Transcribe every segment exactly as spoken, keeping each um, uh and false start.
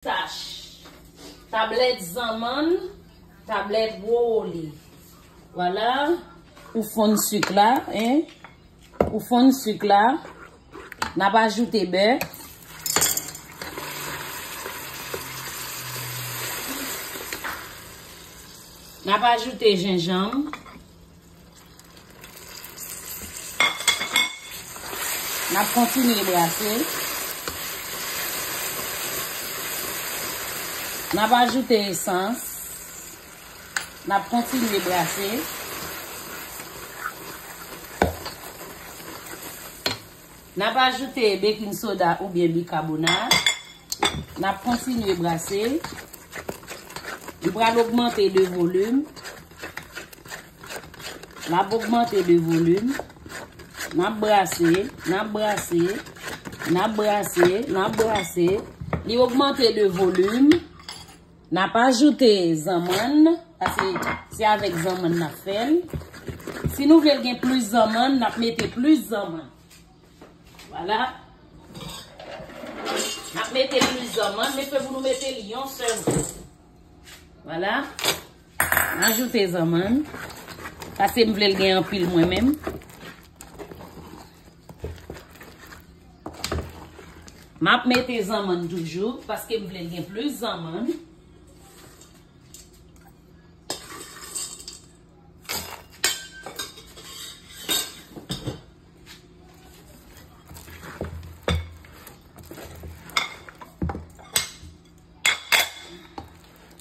Pistach. Tablèt zanmann, tablèt gwo wole. Vwala. Ou fonn sik la, en. Ou fonn sik la. N ap ajoute bè. N ap ajoute jenjanm. N ap kontinye brase. N ap ajoute esans. N ap kontinye brase. N ap ajoute baking soda oubyen bikabonat. N ap kontinye brase. Li pral ogmante de volim. L ap ogmante de volim. N ap brase, n ap brase, n ap brase, n ap brase. Li ogmante de volim. N ap ajoute zanmann, paske se avèk zanmann n ap fè l. Si nou vle l gen plis zanmann, n ap mete plis zanmann. Vwala. N ap mete plis zanmann, men fè pou nou mete l yon sèl kou. Vwala. N ajoute zanmann. Paske m vle l gen anpil mwen menm. M ap mete zanmann toujou, paske m vle l gen plis zanmann.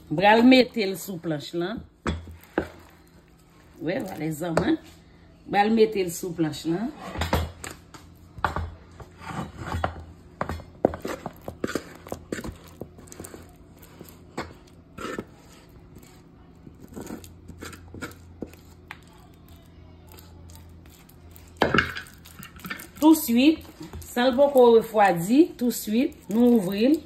M pral mete l sou planch lan. Wè, vwala zanmann. M pral mete l sou planch lan. Touswit, san l poko refwadi, touswit, nou ouvri l.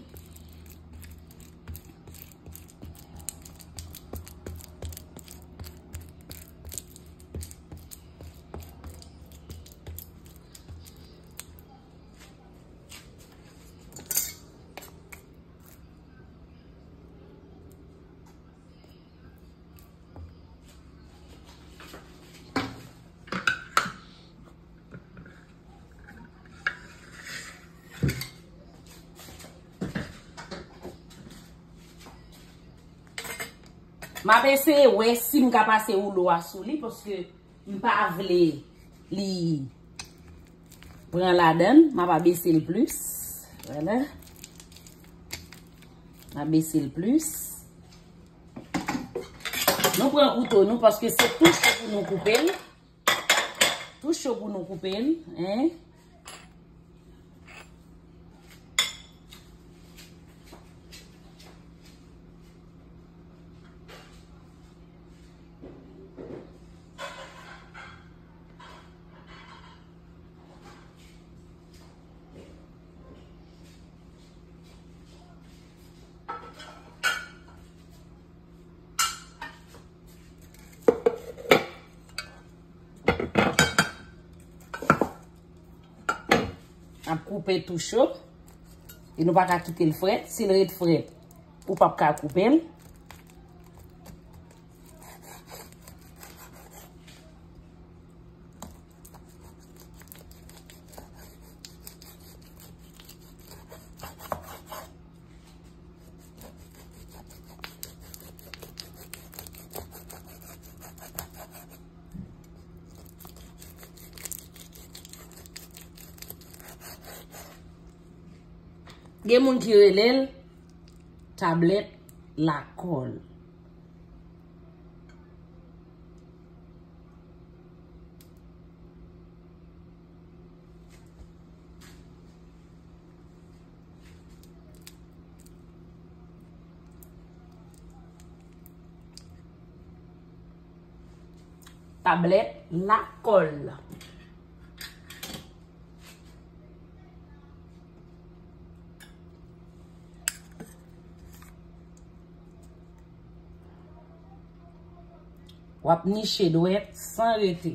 M ap eseye wè si m ka pase woulo a sou li, paske m pa vle li pran ladann, m ap abese l plis. Vwala. Abese l plis. Nou pran kouto nou, paske se tou cho pou nou koupe l. Tou cho pou nou koupe l, en. Ap koupe tou cho. E nou pa ka kite l frèt. Si l ret frèt, ou p ap ka koupe l. Gen moun ki rele l tablèt lakòl. Tablèt lakòl. W ap niche dwèt san rete.